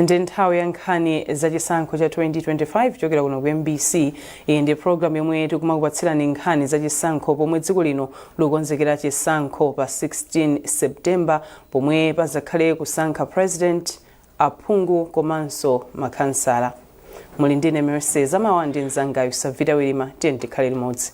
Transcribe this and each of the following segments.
Ndi nthawi ya nkhani za chisankho cha 2025 kuchokera kuno ku MBC. Iyi ndi program yomwe tikumakupatsirani nkhani za chisankho pomwe dziko lino likukonzekera chisankho pa 16 September, pomwe pazakhale kusankha president, aphungu komanso makhansala. Muli ndine Mercy Zamawa ndi mzangayu Savita Wilima. Tiye tikhale limodzi.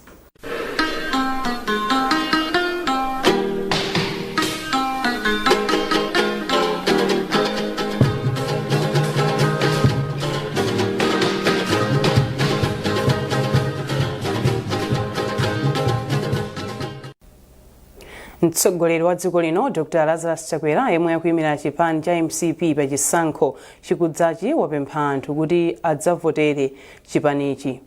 Mtsogoleri wa dziko lino Dr Lazarus Chakwera, yemwe akuyimira chipani cha MCP pa chisankho chikudzachi, wapempha anthu kuti adzavotere chipanichi.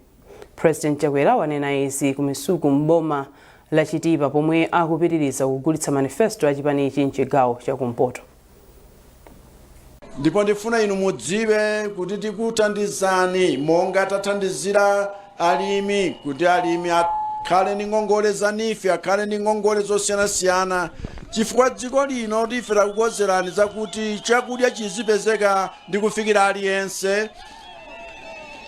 President Chakwera wanena izi ku Misuku m'boma la Chitipa pomwe akupitiriza kugulitsa manifesto a chipanichi mchigawo chakumpoto. Ndipo ndifuna inu mudziwe kuti tikuthandizani monga tathandizira alimi, kuti alimi akhale ndi ngongole za NEEF, akhale ndi ngongole zosiyanasiyana, chifukwa dziko lino ife takukonzerani zakuti chakudya chizipezeka ndi kufikira aliyense,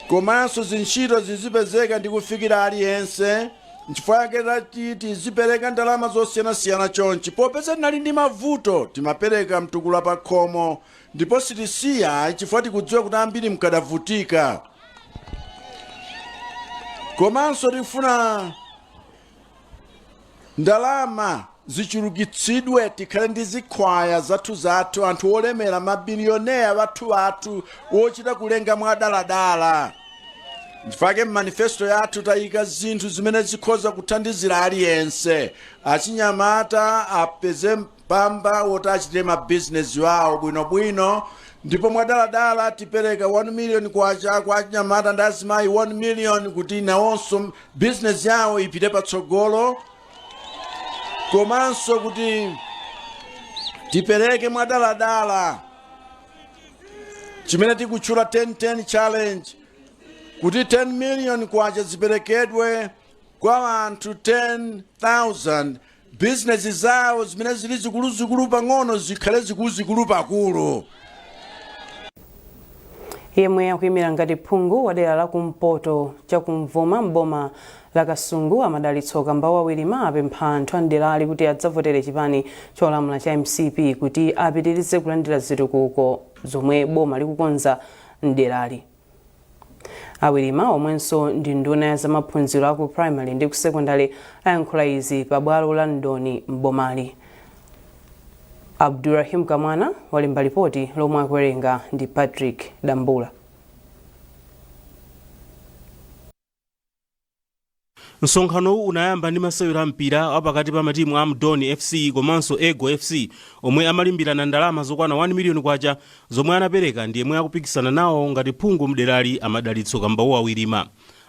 komanso zintchito zizipezeka ndi kufikira aliyense. Nchifukwa yake tati tizipereka ndalama zosiyanasiyana chonchi. Popeza tinali ndi mavuto, timapereka mtukula pa khomo, ndipo sitisiya chifukwa tikudziwa kuti ambiri mkadavutika. Komanso tifuna ndalama zichulukitsidwe, tikhale ndi zikhwaya zathu zathu, anthu olemera, mabilioneya wathu wathu wochita kulenga mwadaladala. Nchifukwa mmanifesto yathu tayika zinthu zimene zikhoza kuthandizira aliyense. Achinyamata apeze mpamba woti achite mabizinesi awo bwinobwino, ndipo mwadaladala tipereka 1 million kwacha kwa achinyamata ndi azimayi 1 million kuti nawonso bizinesi yawo ipite patsogolo. Komanso kuti tipereke mwadaladala chimene tikutchula 10-10 challenge, kuti 10 million kwacha ziperekedwe kwa anthu 10,000, bizinesi zawo zimene zili zikuluzikulu pang'ono zikhale zikuluzikulu pakulu. Yemwe akuyimira ngati phungu wa dera la kumpoto chakumvuma m'boma la Kasungu, a Madalitso Kambauwa Wirima, apempha anthu a mderali kuti adzavotere chipani cholamula cha MCP kuti apitirize kulandira zitukuko zomwe boma likukonza mderali. A Wirima, omwenso ndi nduna ya zamaphunziro aku primary ndi ku secondary, ayankhula izi pa bwalo la Mdoni m'bomali. Abdurahim Kamwana walemba lipoti lomwe akuwerenga ndi Patrick Dambula. Msonkhanowu unayamba ndi masewero a mpira wapakati pa matimu a Mdoni FC komanso Ego FC omwe amalimbirana ndalama zokwana 1 miliyoni kwacha zomwe anapereka ndi yemwe akupikisana nawo ngati phungu mderali, a Madalitso Kambauwa Wirima.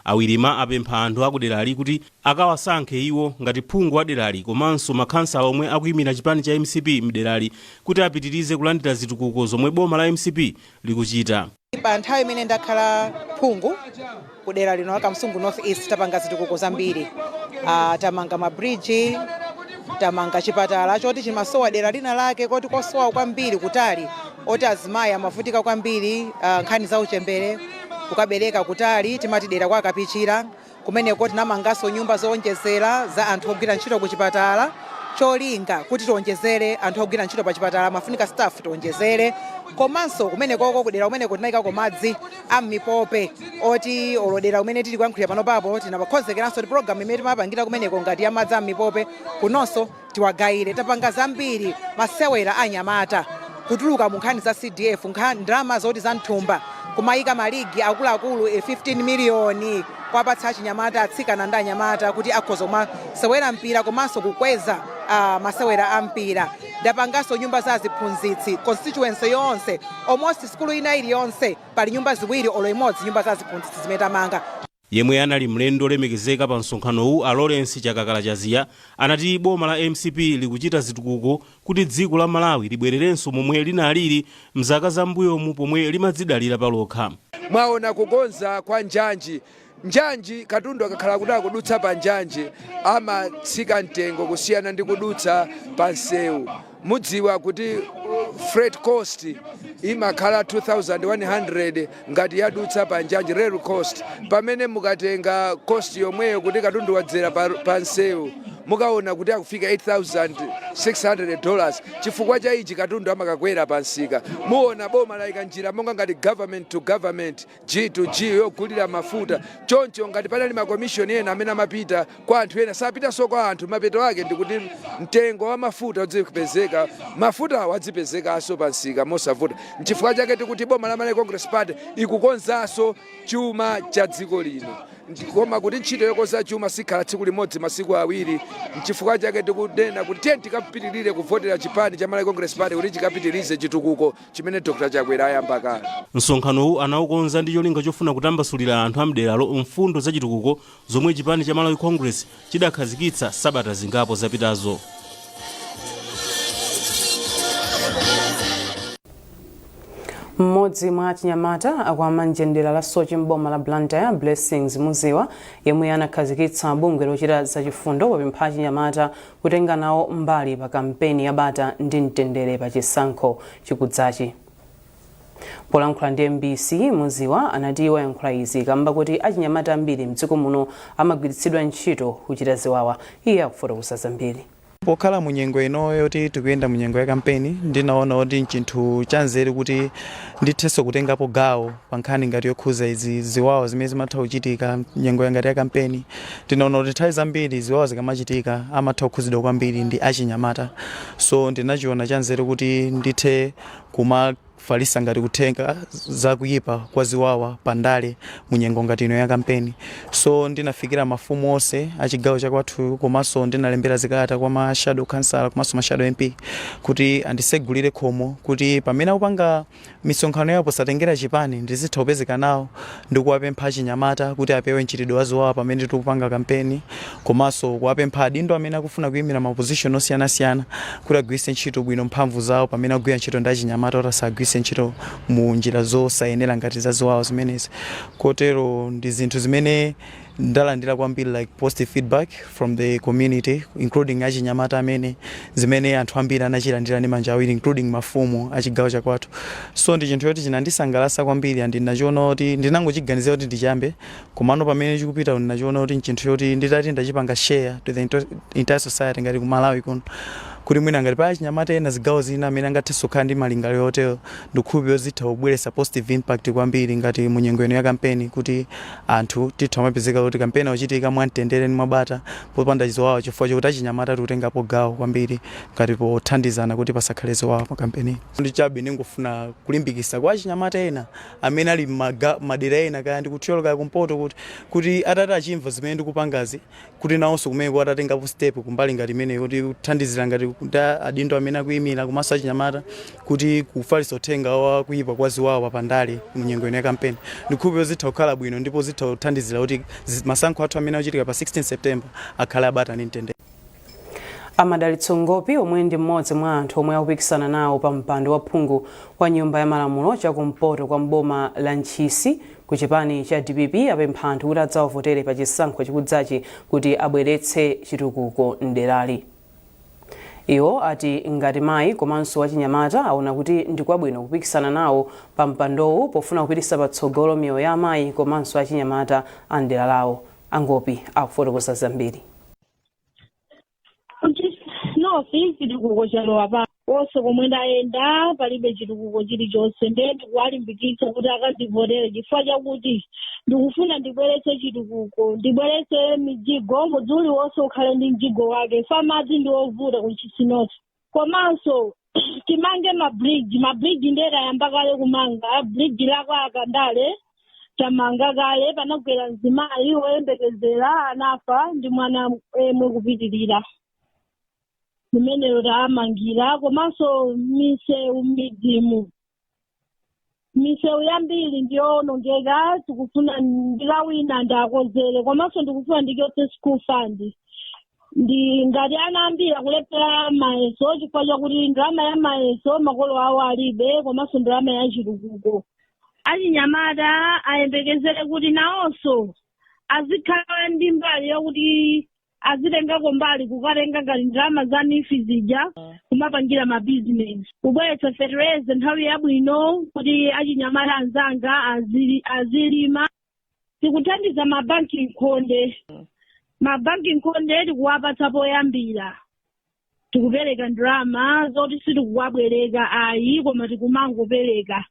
A Wirima apempha anthu akuderali kuti akawasankhe iwo ngati phungu wa derali komanso makhansala omwe akuyimira chipani cha mcp mderali kuti apitirize kulandira zitukuko zomwe boma la mcp likuchita. Pa nthawi imene ndakhala phungu ku dera lino la Kasungu North East, tapanga zitukuko zambiri. Tamanga mabridge, tamanga chipatala choti chimasowa dera lina lake koti kosowa kwambiri kutali, oti azimayi amavutika kwambiri, nkhani za uchembere, kukabereka kutali, timati dera kwa Kapichira. Kumeneko tinamanganso nyumba zowonjezera za anthu ogwira ntchito ku chipatala, cholinga kuti tionjezere anthu ogwira ntchito pa chipatala, amafunika staff tionjezere. Komanso kumenekoko kudera kumeneko tinayikako madzi a m'mipope oti olo dera kumene tili kuyankhulira panopapo tinakonzekeranso kuti program imene timapangira kumeneko ngati ya madzi a m'mipope kunonso tiwagayire. Tapanga zambiri, masewera anyamata kutuluka mu nkhani za CDF, ndalama zoti za mthumba, kumayika maligi akuluakulu 15 miliyoni kuwapatsa achinyamata, atsikana ndi anyamata kuti akhoza kumasewera mpira komanso kukweza masewera a mpira. Ndapanganso nyumba za aziphunzitsi constituency yonse, almost sukulu ina iliyonse pali nyumba ziwiri olo imodzi, nyumba za aziphunzitsi zimene tamanga. Yemwe anali mlendo olemekezeka pa msonkhanowu, a Lawrence Chakakala Chaziya, anati boma la mcp likuchita zitukuko kuti dziko la Malawi libwererenso momwe linalili mzaka za m'mbuyomu pomwe limadzidalira palokha. Mwaona kukonza kwa njanji. Njanji, katundu akakhala kuti akudutsa pa njanji amatsika mtengo kusiyana ndi kudutsa pa msewu. Mudziwa kuti freight cost Imakhala 2100 ngati yadutsa pa njanji, rail cost, pamene mukatenga cost yomweyo kuti katundu wadzera pa msewu, mukaona kuti akufika $8600. Chifukwa cha ichi, katundu amakakwera pa msika. Muona boma layika njira monga ngati government to government, G to G, yogulira mafuta. Choncho ngati panali ma commission ena amene amapita kwa anthu ena, sapitanso kwa anthu. Mapeto ake ndikuti mtengo wa mafuta udzipezeka, mafuta awo adzipezekanso pa msika mosavuta. Nchifukwa chake tikuti boma la Malawi Congress Party ikukonzanso chuma cha dziko lino. Koma kuti ntchito yokonza chuma sikhala tsiku limodzi, masiku awiri. Nchifukwa chake tikunena kuti tiye tikapitirire kuvotera chipani cha Malawi Congress Party kuti chikapitirize chitukuko chimene Dr Chakwera ayamba kale. Msonkhanowu anawukonza ndi cholinga chofuna kutambasulira anthu amderalo mfundo za chitukuko zomwe chipani cha Malawi Congress chidakhazikitsa sabata zingapo zapitazo. Mmodzi mwa achinyamata a kwa Manje mdera la Soche m'boma la Blantyre, Blessings Muziwa, yemwe anakhazikitsa bungwe lochita zachifundo, wapempha achinyamata kutenga nawo mbali pa kampeni ya bata ndi mtendere pa chisankho chikudzachi. Polankhula ndi mbc, Muziwa anati wayankhula izi kamba kuti achinyamata ambiri mdziko muno amagwiritsidwa ntchito kuchita ziwawa. Iye akufotokoza zambiri. Pokhala mu nyengo ino yoti tikuyenda mu nyengo ya kampeni, ndinaona kuti nchinthu chanzeru kuti ndithenso kutengapo gawo pa nkhani ngati yokhuza izi ziwawa zimene zimatha kuchitika nyengo ngati ya kampeni. Ndinaona kuti nthawi zambiri ziwawa zikamachitika amatha kukhuzidwa kwambiri ndi achinyamata, so ndinachiona chanzeru kuti ndithe kumafalisa ngati kuthenga zakuyipa kwa ziwawa pa ndale mu nyengo ngati ino ya kampeni. So ndinafikira mafumu onse a chigawo chakwathu, komanso ndinalembera zikalata kwa ma shadow councillor komanso ma shadow MP kuti andisegulire khomo kuti pamene akupanga misonkhano yawo, posatengera chipani, ndizitha kupezeka nawo ndi kuwapempha achinyamata kuti apewe mchitidwe wa ziwawa pamene tikupanga kampeni, komanso kuwapempha adindo amene akufuna kuyimira ma position osiyanasiyana kuti agwiritse ntchito bwino mphamvu zawo pamene akugwira ntchito ndi achinyamata, kuti asagwiritse ntchito mu njira zosayenera ngati za ziwawa zimenezi. Kotero ndi zinthu zimene ndalandira kwambiri, like positive feedback from the community, including achinyamata amene, zimene anthu ambiri anachilandira ndi manja awiri, including mafumu achigawo chakwathu. So ndi chinthu choti chinandisangalatsa kwambiri and ndinachiona kuti ndinangochiganizira kuti ndichiyambe, komano pamene chikupita ndinachiona kuti nchinthu choti nditati ndachipanga share to the entire society ngati ku Malawi kuno, kuti mwina ngati pa achinyamata ena zigawo zina amene angathenso kukhala ndi malingaliro otero, ndikukhulupirira zitha kubweretsa positive impact kwambiri ngati mu nyengo ino ya kampeni, kuti anthu titha kumapezeka kuti kampeni akuchitika mwamtendere ndi mwabata popanda ziwawa, chifukwa chokuti achinyamata tikutengapo gawo kwambiri ngati pothandizana kuti pasakhale ziwawa pa kampeni. Ndi chabe ndingofuna kulimbikitsa kwa achinyamata ena amene ali madera ena, kaya ndi ku Thyolo kaya kumpoto, kuti atati achimva zimene ndikupangazi, kuti nawonso kumeneko atatengapo step kumbali ngati imeneyo, kuti kuthandizira ngati kuti adindo amene akuyimira komanso achinyamata kuti kufalitsa uthenga wa kuyipa kwa ziwawa pandale mu nyengo ino ya kampeni, ndikhulupirira zitha kukhala bwino ndipo zitha kuthandizira kuti masankho athu amene akuchitika pa 16 September akhale abata ndi mtendere. Amadalitso Ngopi, omwe ndi mmodzi mwa anthu omwe akupikisana nawo pa mpando wa phungu wa nyumba ya malamulo chakumpoto kwa mboma la Ntchisi ku chipani cha DPP, apempha anthu kuti adzawavotere pa chisankho chikudzachi kuti abweretse chitukuko mderali. Iwo ati ngati mayi komanso wachinyamata, aona kuti ndi kwabwino kupikisana nawo pa mpandowu pofuna kupititsa patsogolo miyoyo ya amayi komanso achinyamata a mdera lawo. Angopi akufotokoza zambiri. North chitukuko chalowa pa konse komwe ndayenda, palibe chitukuko chilichonse. Ndiye ndikuwalimbikitsa kuti akandivotere chifukwa chakuti ndikufuna ndibweretse chitukuko, ndibweretse mijigo, mudzi uliwonse ukhale ndi mjigo wake. Fa madzi ndi ovuta ku Ntchisi North. Komanso timange mabridge. Mabridge ndiye tayamba kale kumanga. Bridge lako akandale tamanga kale, panagwera mzimayi woyembekezera, anafa ndi mwana emwe kupitirira limenelo taamangira. Komanso misewu m'midzimu, misewu yambiri ndiyowonongeka, tikufuna ndikawina ndakozere. Komanso ndikufuna ndichotse school fund, ndi ngati ana ambiri akulephera mayeso chifukwa chakuti ndalama ya mayeso makolo awo alibe, komanso ndalama ya chitukuko. Achinyamata ayembekezere kuti nawonso azikhala ndi mbali yokuti Azitengako mbali kukatenga ngati ndalama za NEEF zija kumapangira mabizinesi, kubweretsa fetereza nthawi yabwino kuti achinyamata anzanga azilima. Tikuthandiza mabanki nkhonde, mabanki nkhonde tikuwapatsa poyambira, tikupereka ndalama zoti sitikuwabwereka ayi, koma tikumangopereka.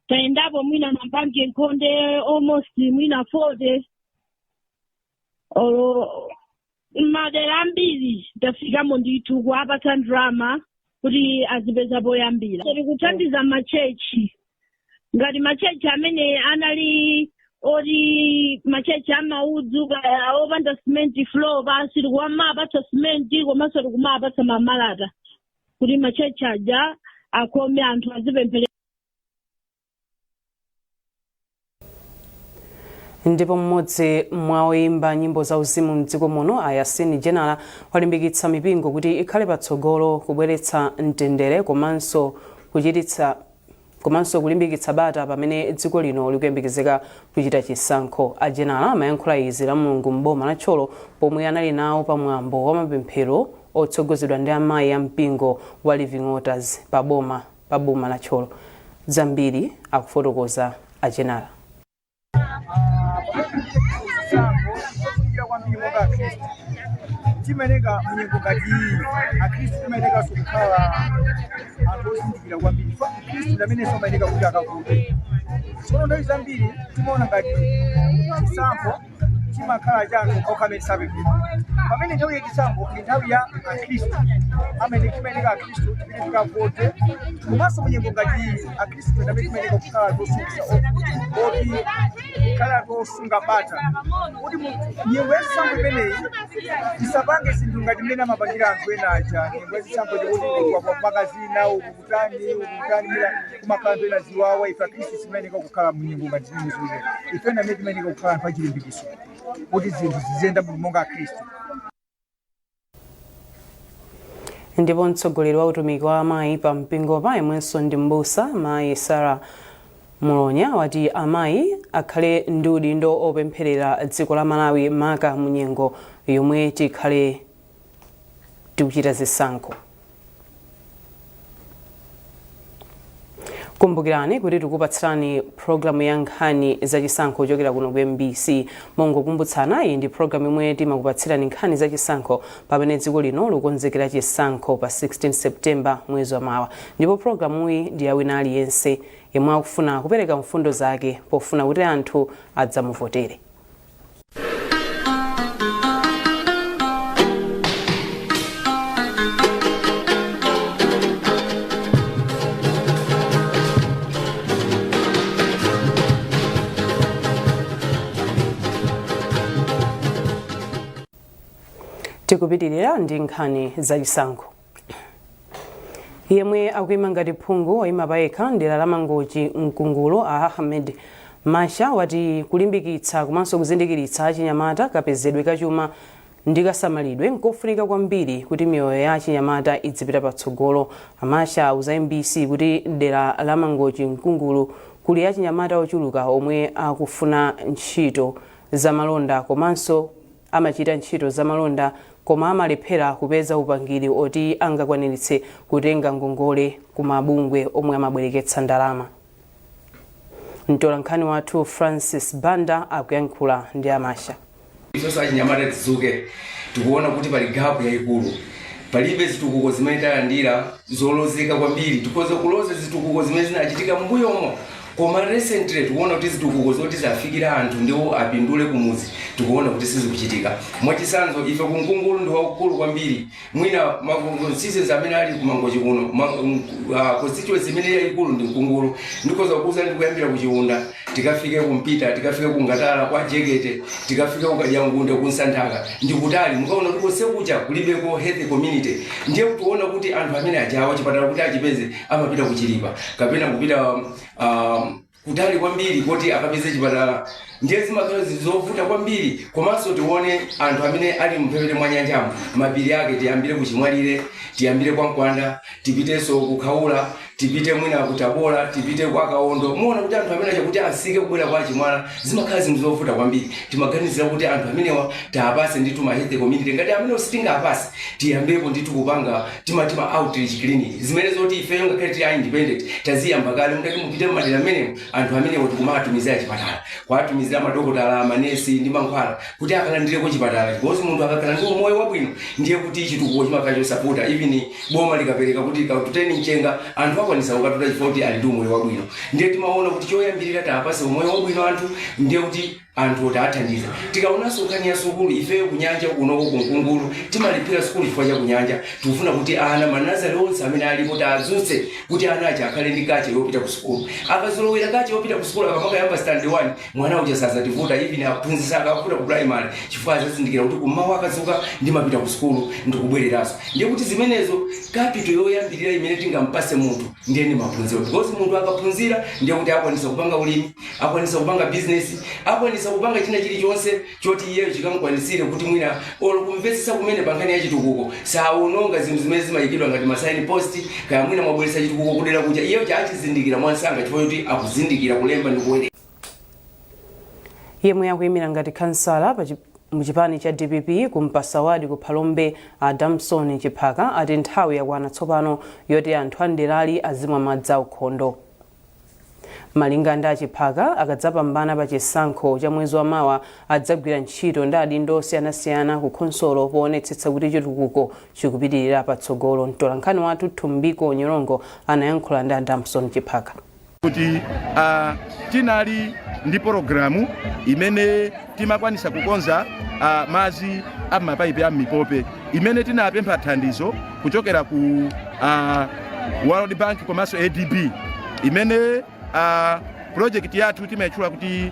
Tayendapo mwina mabanki nkhonde almost mwina 40 olo madera ambiri tafikamo ndithu kuwapatsa ndalama kuti azipeza poyambira. Tikuthandiza machechi, ngati machechi amene anali oti machechi amaudzu kaya opanda cement floor pansi, tikuwamapatsa cement komanso tikumapatsa mamalata kuti machechi aja akome, anthu azipempherera. Ndipo mmodzi mwa oyimba nyimbo zauzimu mdziko muno, Ayasini Jenala, walimbikitsa mipingo kuti ikhale patsogolo kubweretsa mtendere komanso kuchititsa komanso kulimbikitsa bata pamene dziko lino likuyembekezeka kuchita chisankho. A Jenala amayankhula izi la Mulungu m'boma la Thyolo pomwe anali nawo pamwambo wa mapemphero otsogozedwa ndi amayi a mpingo wa Living Waters pa boma la Thyolo. Zambiri akufotokoza a Jenala. Chisankho chofunikira kwambiri monga Akhristu, timayeneka munyengo ngati iyi, Akhristu timayenekanso kukhala anthu ozindikira kwambiri. Fa Mkhristu ndi amenenso amayeneka kuti akavote. Tsono nthawi zambiri timaona ngati chisankho chimakhala cha anthu okhaokha amene sapemphera, pamene nthawi ya chisankho ndi nthawi ya Akhristu amene timayeneka Akhristu tipite tikavote. Komanso munyengo ngati iyi, Akhristu ndi amene timayeneka kukhala anthu osungisa, oti kukhala anthu osunga bata, kuti mu nyengo ya chisankho imeneyi tisapange zinthu ngati mmene amapangira anthu ena aja. Nyengo ya chisankho chikuti kupanga zina, uku kutani, uku kutani, mwina kumakhala anthu ena ziwawa. Ife Akhristu sitimayeneka kukhala mu nyengo ngati zimenezo. Ife amene timayeneka kukhala anthu achilimbikitso kuti zinthu ziziyenda bwino monga Akhristu. Ndipo mtsogoleri wa utumiki wa amayi pa mpingopa, yemwenso ndi m'busa, Mayi Sarah Mulonya, wati amayi akhale ndi udindo opempherera dziko la Malawi, maka mu nyengo yomwe tikhale tikuchita zisankho. Kumbukirani kuti tikupatsirani programu ya nkhani zachisankho kuchokera kuno ku MBC. Mongokumbutsana, iyi ndi programu yomwe timakupatsirani nkhani zachisankho pamene dziko lino likukonzekera chisankho pa 16 September, mwezi wa mawa. Ndipo programuyi ndi ya wina aliyense yemwe akufuna kupereka mfundo zake pofuna kuti anthu adzamuvotere. Tikupitirira ndi nkhani zachisankho. Yemwe akuyima ngati phungu oyima payekha mdera la Mangochi Mkungulu, a Ahmed Masha, wati kulimbikitsa komanso kuzindikiritsa achinyamata kapezedwe kachuma ndi kasamalidwe nkofunika kwambiri kuti miyoyo ya achinyamata idzipita patsogolo. A Masha auza MBC kuti dera la Mangochi Mkungulu kuli achinyamata ochuluka omwe akufuna ntchito zamalonda komanso amachita ntchito zamalonda koma amalephera kupeza upangiri oti angakwaniritse kutenga ngongole ku mabungwe omwe amabwereketsa ndalama. Mtolankhani wathu Francis Banda akuyankhula ndi a Masha. Ifenso achinyamata tidzuke. Tikuona kuti pali gap yayikulu, palibe zitukuko zimene talandira zolozeka kwambiri. Tikhoza kuloza zitukuko zimene zinachitika m'mbuyomo, koma recently tikuona kuti zitukuko zoti zafikira anthu ndiwo apindule kumudzi, tikuona kuti sizikuchitika. Mwachitsanzo, ife ku Mkungulu ndi waukulu kwambiri, mwina ma constituencies amene ali kuMangochi kuno, constituency imene yayikulu ndi Mkungulu. Ndikhoza kukuuza ndi kuyambira ku Chiunda, tikafike kuMpita, tikafike ku Ngatala, kwa Jekete, tikafike ku Kadyangunde, ku Nsanthaka, ndi kutali. Mukaona kuti konse kuja kulibeko health community. Ndiye tikuona kuti anthu amene ajawa chipatala kuti achipeze amapita kuChilipa kapena kupita kutali kwambiri kuti akapeze chipatala. Ndiye zimakhala zovuta kwambiri. Komanso tione anthu amene ali mphepete mwa nyanjamo, mapiri ake, tiyambire kuChimwalire, tiyambire kwa Mkwanda, tipitenso kuKhaula. Tipite mwina kuTabola, tipite kwa Kaondo, muona kuti anthu amene achakuti asike kubwera kwa Chimwala zimakhala zinthu zovuta kwambiri. Timaganizira kuti anthu amenewa taapase ndithu ma health community. Ngati amenewa sitingapase, tiyambepo ndithu kupanga timati ma outreach clinic, zimene zoti ifeyo ngakhale tili a independent taziyamba kale. Mutati mupite mmadera amenewo, anthu amenewo tikumawatumizira chipatala, kuwatumizira madokotala, manesi ndi mankhwala kuti akalandireko chipatala, because munthu akakhala ndi umoyo wabwino ndiye kuti chitukuko chimakhala chosavuta. Even boma likapereka kuti katuteni mchenga, anthu akwanisa kukatuta chifukwa kuti ali ndi umoyo wabwino. Ndiye timaona kuti choyambirira taapase umoyo wabwino anthu, ndiye kuti anthu tathandiza. Tikaonanso nkhani ya sukulu, ifeyo kunyanja kunoko kuNkungulu timalipira sukulu chifukwa cha kunyanja. Tikufuna kuti ana manazari onse amene alipo taadzutse kuti ana aja akhale ndi culture yopita ku sukulu. Akazolowera culture yopita ku sukulu, akamakayamba standard 1, mwana uja sazativuta, even aphunzitsa akavuta ku primary, chifukwa azazindikira kuti kummawa akadzuka ndimapita ku sukulu ndikubwereranso. Ndiye kuti zimenezo, capital yoyambirira imene tingampase munthu ndiye ndi maphunziro, because munthu akaphunzira ndiye kuti akwanisa kupanga ulimi, akwanisa kupanga business, akwanisa kupanga china chilichonse choti iyeyo chikamukwanisire kuti mwina olo kumvetsetsa kumene pa nkhani ya chitukuko sawononga zinthu zimene zimayikidwa ngati ma sign post, kaya mwina mwabweretsa chitukuko kudera kuja, iyeyo chachizindikira mwansanga chifukwa choti akuzindikira kulemba ndi kuwerenga. Yemwe akuyimira ngati kansala muchipani cha DPP ku Mpasa Ward ku Phalombe, a Damson Chiphaka, ati nthawi yakwana tsopano yoti anthu a mderali azimwa madzi aukhondo. Malinga ndi aChiphaka, akadzapambana pa chisankho cha mwezi wamawa adzagwira ntchito ndi adindo osiyanasiyana ku khonsolo poonetsetsa kuti chitukuko chikupitirira patsogolo. Mtolankhani wathu Thumbiko Nyorongo anayankhula ndi a Damson Chiphaka. Kuti tinali ndi pologalamu imene timakwanisa kukonza madzi a mapaipi a mipope, imene tinapempha thandizo kuchokera ku World Bank komanso ADB, imene project yathu timayitchula kuti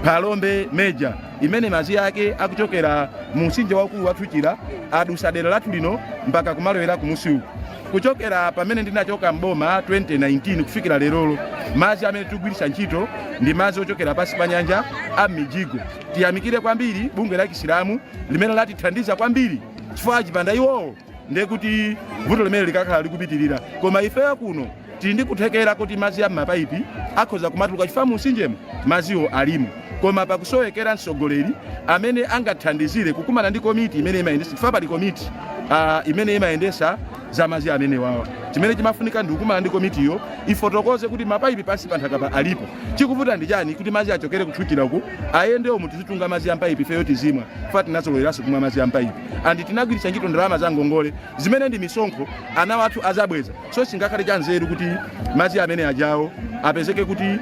Phalombe Major, imene madzi ake akuchokera mu mtsinje waukulu wa Thuchira, adusa dera lathu lino mpaka kumalowera kumusi uku. Kuchokera pamene ndinachoka mboma 2019 kufikira lerolo, madzi amene tikugwiritsa ntchito ndi madzi ochokera pansi pa nyanja a mijigo. Tiyamikire kwambiri bungwe la Chisilamu limene latithandiza kwambiri, chifukwa chipanda iwowo ndiye kuti vuto limene likakhala likupitirira. Koma ifeyo kuno tili ndi kuthekera kuti madzi a m'mapaipi akhoza kumatuluka chifukwa mu mtsinjemo madziwo alimo, koma pakusowekera mtsogoleri amene angathandizire kukumana ndi komiti imene imayendesa, chifukwa pali komiti imene imayendesa za madzi amenewawa. Chimene chimafunika ndi kukumana ndi komitiyo, ifotokoze kuti mapaipi pansi pa nthakapa alipo, chikuvuta ndi chani kuti madzi achokere kutchukira uku ayende umu, tizitunga madzi a mpaipi ifeyo tizimwa, chifukwa tinazoloweranso kumwa madzi a mpaipi and tinagwiritsa ntchito ndalama za ngongole zimene ndi misonkho, ana wathu azabweza. So singakhale cha nzeru kuti madzi amene ajawo apezeke kuti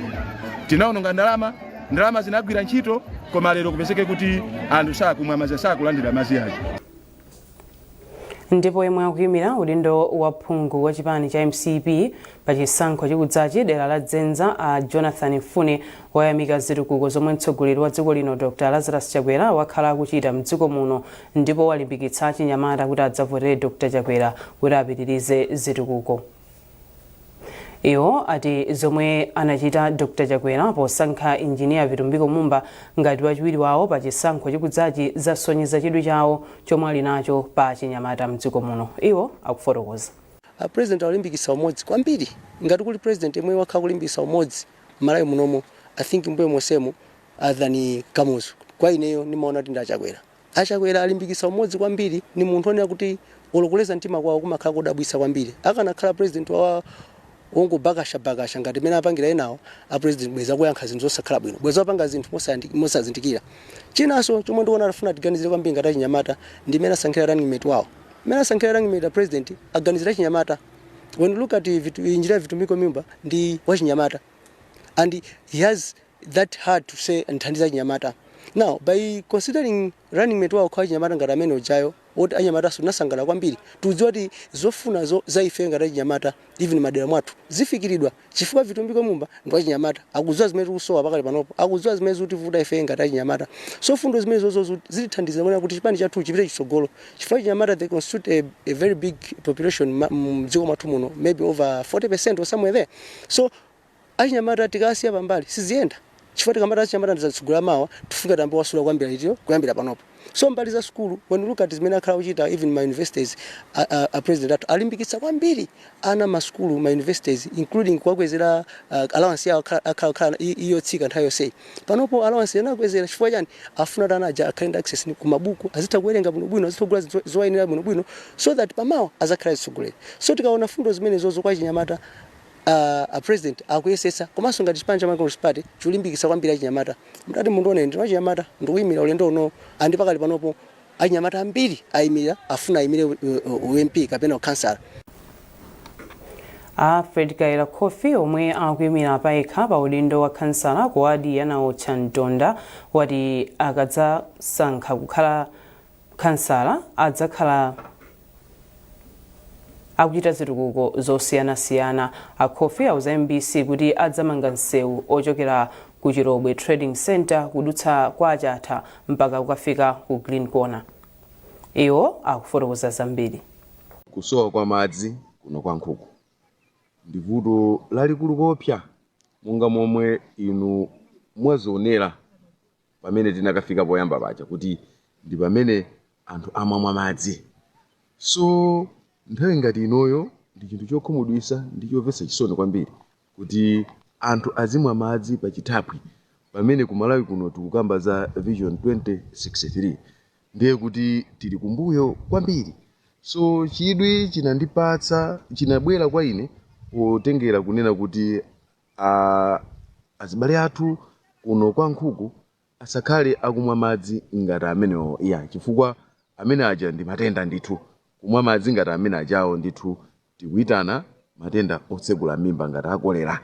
tinawononga ndalama, ndalama zinagwira ntchito, koma lero kupezeke kuti anthu sakumwa madzi, sakulandira madzi aja. Ndipo yemwe akuyimira udindo wa phungu wa chipani cha MCP pa chisankho chikudzachi dera la Dzenza, a Jonathan Mfune, wayamika zitukuko zomwe mtsogoleri wa dziko lino Dr Lazarus Chakwera wakhala akuchita mdziko muno, ndipo walimbikitsa achinyamata kuti adzavotere Dr Chakwera kuti apitirize zitukuko. Iwo ati zomwe anachita Dr Chakwera posankha Injiniya Vitumbiko Mumba ngati wachiwiri wawo pa chisankho chikudzachi zasonyeza chidwi chawo chomwe ali nacho pa chinyamata mdziko muno. Iwo akufotokoza. A president alimbikitsa umodzi kwambiri. Ngati kuli president yemwe wakhala kulimbikitsa umodzi Malawi munomo, I think mbuyo monsemo, other than Kamuzu, kwa ineyo ndimaona kuti ndi aChakwera. AChakwera alimbikitsa umodzi kwambiri. Ni munthu onena kuti olo kuleza mtima kwawo kumakhala kodabwitsa kwambiri. Akanakhala president wa wongobakasha-bakasha ngati mmene apangira enawo a president, bweza kuyankha zinthu zosakhala bwino, bweza apanga zinthu mosazindikira. Chinanso chomwe ndikuona afuna tiganizire kwambiri ngati achinyamata ndi mmene asankhira running mate wawo. Mmene asankhira running mate a president, aganizira achinyamata. When you look at Engineer Vitumbiko Mumba, ndi wachinyamata and he has that heart to say nthandiza achinyamata. Now, by considering running mate wawo kukhala achinyamata ngati amene ujayo, woti anyamata tinasangala kwambiri, tikudziwa kuti zofuna za ife ngati achinyamata, even madera mwathu, zifikiridwa chifukwa Vitumbiko Mumba ndi wachinyamata, akudziwa zimene tikusowa pakali panopo, akudziwa zimene zikutivuta ife ngati achinyamata. So fundo zimene zozo zitithandiza kuona kuti chipani chathu chipite chitsogolo, chifukwa chinyamata, they constitute a very big population mdziko mwathu muno, maybe over 40% or somewhere there. So achinyamata tikasiya pambali siziyenda. Chifukwa tikamati achinyamata ndi tsogolo la mawa, tifika tiyambe kuwasula kuyambira itiyo, kuyambira panopo. So mbali za sukulu, when you look at zimene akhala kuchita, even ma universities, a president athu alimbikitsa kwambiri ana ma sukulu, ma universities, including kuwakwezera allowance yawo. Akhala iyotsika nthawi yonseyi. Panopo allowance anakwezera chifukwa chani? Afuna kuti ana aja akhale ndi access ku mabuku, azitha kuwerenga bwinobwino, azitha kugula zowayenera bwinobwino, so that pamawa azakhala atsogoleri. So tikaona fundo zimenezozo kwa chinyamata, a president akuyesetsa, komanso ngati chipani cha Malawi Congress Party chikulimbikitsa kwambiri achinyamata. Mutati mundione, ndine wachinyamata, ndikuyimira ulendo uno, and pakali panopo achinyamata ambiri ayimirira, afuna ayimire u MP kapena ukhansala. Alfred Kaira Khofi, omwe akuyimira payekha pa udindo wa khansala ku wadi ya Naotcha Mtonda, wati akadzasankha kukhala khansala adzakhala akuchita zitukuko zosiyanasiyana. A Khofi auza MBC kuti adzamanga msewu ochokera ku Chirobwe Trading Center kudutsa kwa Achatha mpaka kukafika ku Green Corner. Iwo akufotokoza zambiri. Kusowa kwa madzi kuno kwa Nkhuku ndi vuto lalikulu kopsa, monga momwe inu mwazionera pamene tinakafika poyamba paja kuti ndi pamene anthu amamwa madzi. So nthawi ngati inoyo ndi chinthu chokhumudwitsa ndi chomvetsa chisoni kwambiri kuti anthu azimwa madzi pa chithaphwi, pamene ku Malawi kuno tikukamba za Vision 2063, ndiye kuti tili kumbuyo kwambiri. So chidwi chinandipatsa, chinabwera kwa ine potengera kunena kuti azibale athu kuno kwa Nkhuku asakhale akumwa madzi ngati amenewo iya, chifukwa amene aja ndi matenda ndithu. Kumwa madzi ngati amene ajawo ndithu tikuyitana matenda otsegula mimba ngati akolera.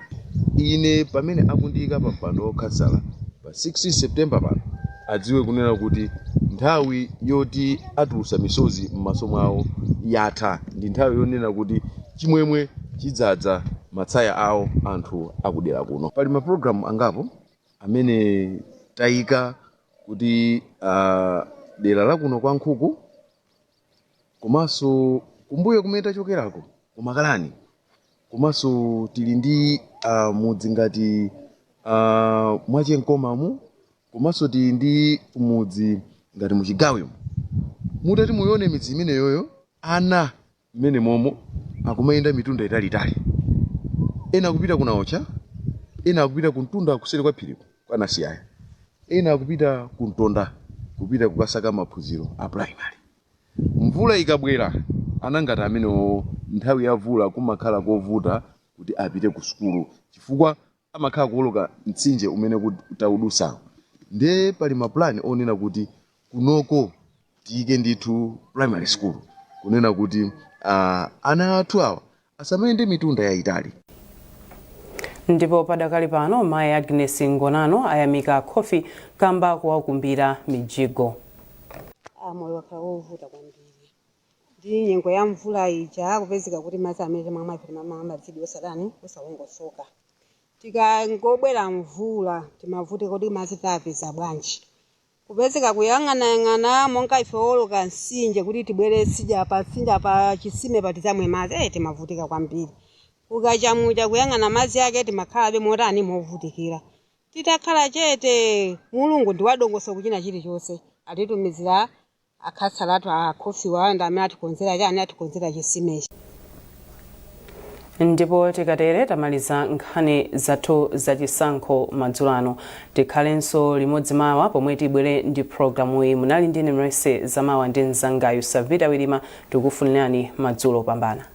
Ine pamene akundiyika pa mpando wokhansala pa 16 September pano, adziwe kunena kuti nthawi yoti atulusa misozi m'maso mwawo yatha. Ndi nthawi yonena kuti chimwemwe chidzadza matsaya awo anthu akudera kuno. Pali mapulogalamu angapo amene tayika kuti dera la kuno kwa Nkhuku komanso kumbuyo kumene tachokerako kumakalani, komanso tili ndi mudzi ngati Mwachenkomamu, komanso tili ndi mudzi ngati muchigawemo. Mutati muione midzi imeneyoyo, ana mmene momo akumayenda mitunda italiitali, ena akupita kunaocha, ena akupita kumtunda kuseri kwa phiriko kwanasiyaya, ena akupita kumtonda kupita kukasaka maphunziro a primary. Mvula ikabwera, ana ngati amenewo nthawi ya mvula kumakhala kovuta kuti apite ku sukulu chifukwa amakhala kuwoloka mtsinje umene taudusawo. Ndiye pali mapulani onena kuti kunoko tiyike ndithu primary school, kunena kuti ana athu awa asamayende mitunda yayitali. Ndipo padakali pano mayi Agnes Ngonano ayamika Khofi kamba kowakumbira mijigo. Moyo wakhala wovuta kwambiri ndi nyengo ya mvula ija, kupezeka kuti madzi amene timamwa ife timamwa madzi osatani, osawongosoka. Tikangobwera mvula timavutika kuti madzi tapeza bwanji, kupezeka kuyang'anayang'ana monga ife oloka mtsinje kuti tibwere sija pa mtsinje pa chisime pa tizamwe madzi, timavutika kwambiri. Kukachamucha kuyang'ana madzi ake timakhalabe motani, movutikira. Titakhala chete, Mulungu ndi wadongoso kuchina chilichonse, atitumizira akhansala a Khofiwa ndi amene atikonzera chani, atikonzera chisimechi. Ndipo tikatere tamaliza nkhani zathu zachisankho madzulo ano. Tikhalenso limodzi mawa pomwe tibwere ndi programu iyi. Munali ndine Mrese Zamawa ndi mzangayu Savita Wilima. Tikufunirani madzulo opambana.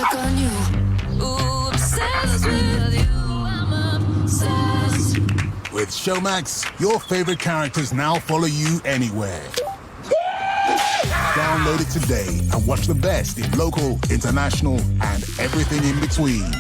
Stuck on you. Ooh, obsessed with you. I'm obsessed. With Showmax, your favorite characters now follow you anywhere. Download it today and watch the best in local, international, and everything in between.